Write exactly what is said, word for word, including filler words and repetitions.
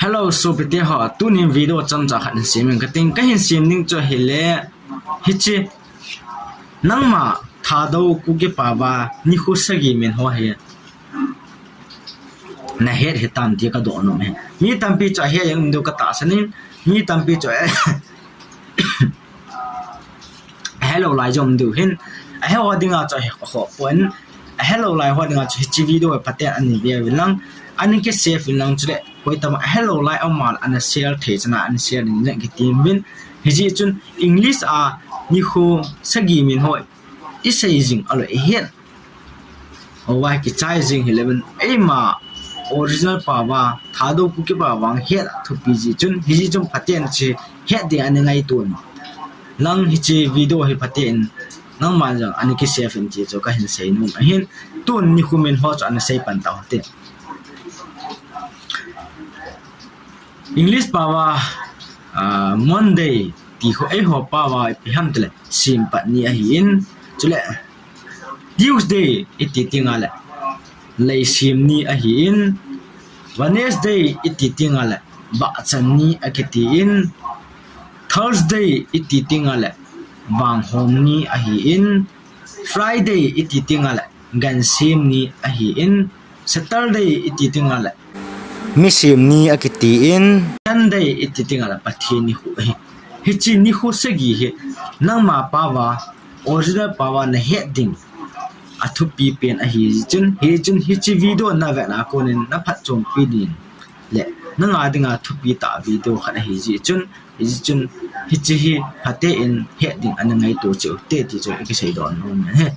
Hello, sopite ho, tunin video chomcha khat hin sem inge kating, kahin sem ding chu ahile, hiche, nangma Thadou Kuki paova nikho sagi min ho hi nahet hitam ti kadoh nom e. Mi tampi chu ahet jeng um diu katahsan in, mi tampi chu ahelou lai jong um diu hin, ahe ho dinga chu ahe khoh pon, ahelou lai ho dinga chu hiche video hi phaten ana ve uvin lang, ana kisave uvin lang, chule koitobang ahelou lai aum a le ana share thei chan a ana share ding jong kitem uvin. Hijeh chun English a nikho sagi min ho isei jing a le ihet uva kichai jing hile uvin, eima original paova, Thadou Kuki paova het thupi jeh chun, hijeh chun phaten hiche het ding ana ngaito un lang, hiche video hi phaten nangman jong ana kisave in ti chu kahin sei nom ahin. Tun nikho min ho chu ana sei pan tau hite. English paova, ah, Monday ti khu eiho paova ipi ham tile, sempat ni ahin, chule Tuesday iti tengle, leisem ni ahin, Wednesday iti tengle, vahchan ni akitin, Thursday iti tengle, vanghom ni ahin, Friday iti tengle, gansem ni ahin, Saturday iti tengle, misem ni akitin, Sunday iti tengle, Pathen nikho ahi. Hiche nikho sagi hi nangma paova, original paova nahet ding athupi pen ahi jeh chun, hijeh chun hiche video navetna konin naphatchompi ding le nanga dinga thupi tah video khat ahi jeh chun, hijeh chun hiche hi phaten het ding ana ngaito cheh ute ti chu ikisei doh nom ahi.